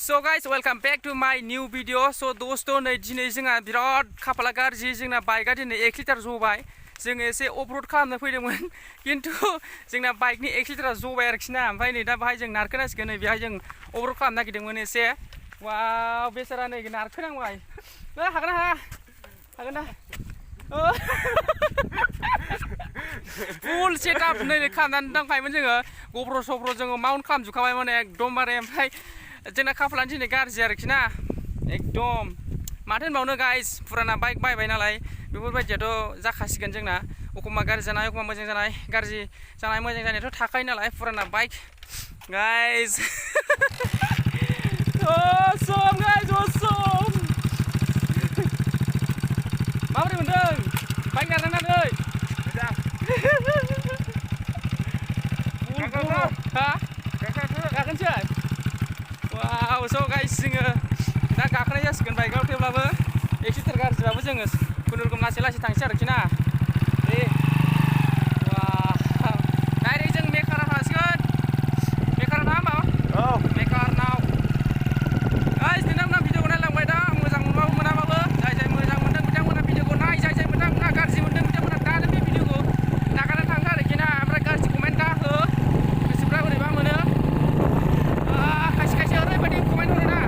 So guys, welcome back to my new video. So दोस्तों नै दिनै जोंहा बिराद खाफाला गाज्रि जोंना बाइकआ दिनै 1 लिटार जबाय जों एसे अफरोड खालामनो फैदोंमोन किन्तु जोंना बाइकनि 1 लिटार जबाय आरोखि ना ओमफ्राय नै दा बाहाय जों नारखोनांसिगोन नै बेहाय जों अफरोड खालामनो नागिरदोंमोन एसे वाव बेसारा नै नारखोनांबाय हागोन ना हागोन ना फुल सेटआप नै खालामनानै दंखायोमोन जोङो गप्र' सप्र' जोङो माउन्ट खालामजोबखाबायमोन एकदमबारे ओमफ्राय जोंना खाफालानो दिनै गाज्रि आरोखि ना एकदम माथो होनबावनो गाइस फुराना बाइक बायबाय नालाय बेफोरबायदियाथ' जाखासिगोन जोंना एखमबा गाज्रि जानाय एखमबा मोजां जानाय गाज्रि जानाय मोजां जानायाथ' थाखायो नालाय फुराना bike guys awesome guys awesome माबोरै मोनदों बाइक नारनानै मोजां हा गाखोनोसै वाव so guys जोङो दा गाखोनाय जासिगोन बाइकआव थेवब्लाबो 1 लिटार गाज्रिबाबो जोङो खुनुरुखुम लासै लासै थांसै आरोखि ना दे वाव डाइरेक्ट जों मेकाराव थांसिगोन मेकाराव थाङा होमबा औ मेकारनाव गाइस नोंथांमोना भिडिअखौ नायलांबाय दा मोजां मोनबाबो मोनाबाबो जाय जाय मोजां मोनदों बिथांमोना भिडिअखौ नाय जाय जाय बिथांमोना गाज्रि मोनदों बिथांमोना दानो बे भिडिअखौ नागारना थांखा आरोखि ना ओमफ्राय गाज्रि कमेन्ट दा हो गोसोफ्रा बोरैबा मोनो ओरैबायदि कमेन्ट हरो ना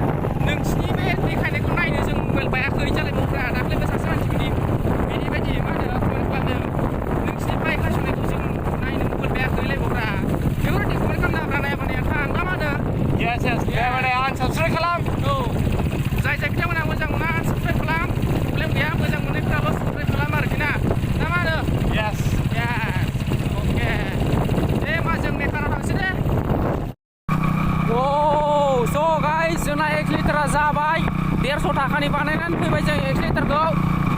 नोंसिनि बे देखायनायखौ नायनो जों मबाइल बायाखै जालायमोनफ्रा दाख्लैबो सासे मानसि बिदि मा होनो कमेन्ट खालामदों नोंसिनि बाइक हास'नायखौ जों नायनो मबाइल बायाखै लायबावफ्रा बेफोरबायदि कमेन्ट खालामनो हाग्रा नायाबानो थां ना मा होनो yes माने आनसाबस्क्राइब खालाम औ जाय जाय बिथांमोना मोजां मोना आनसाबस्क्राइब खालाम प्रब्लेम गैया मोजां मोननायफ्राल' साबस्क्राइब खालाम आरोखि ना ना मा होनो yes अके दे मा जों मेकाराव थांसै दे so guys जोंना 1 लिटारा जाबाय 150 थाखानि बानायनानै फैबाय जों 1 लिटारखौ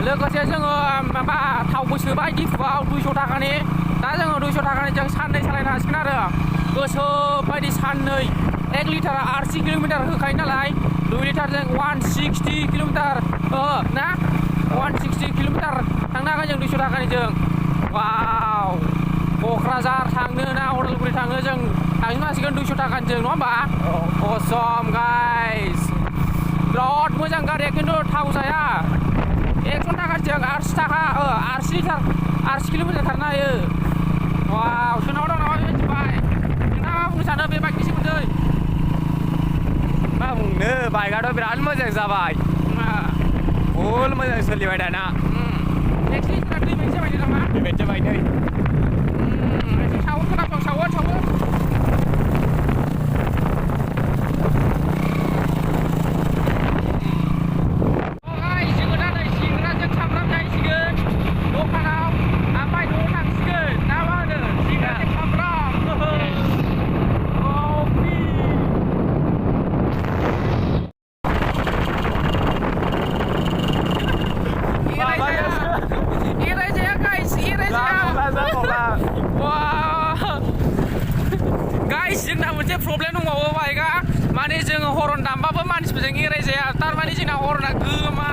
लोगोसे जोङो माबा थावबो सोबाय दिफुआव 200 थाखानि दा जोङो 200 थाखानि जों साननै सालायनो हासिगोन आरो गोसो बायदि साननै 1 लिटारा 80 किल'मिटार होखायो नालाय 2 लिटारजों 160 किल'मिटार ना 160 किल'मिटार थांनो हागोन जों 200 थाखानिजों वाव क'क्राझार थांनो ना उदालगुरि थांनो जों थांनो हासिगोन 200 थाखानिजों नङा होमबा awesome guys बिराद मोजां गारिया खिन्थु थाव जाया 100 थाखानिजों 80 थाखा 80 लिटार 80 किल'मिटार खारनो हायो वाव सोरनाव दं नामा बेबायदि बाइक नोंथाङा मा बुंनो सानो बे बाइकनि सोमोन्दै मा बुंनो बाइकआथ' बिराद मोजां जाबाय फुल मोजां सोलिबाय दाना नेक्स्ट लिटार दैबायदि जाबाय नामा दैबायदि जाबाय नै सावो खोनाफ्राव सावो जोंना मोनसे प्रब्लेम दंबावो बाइकआ माने जोङो हरन दामबाबो मानसिफोरजों एरायजाया थारमाने जोंना हरना गोमा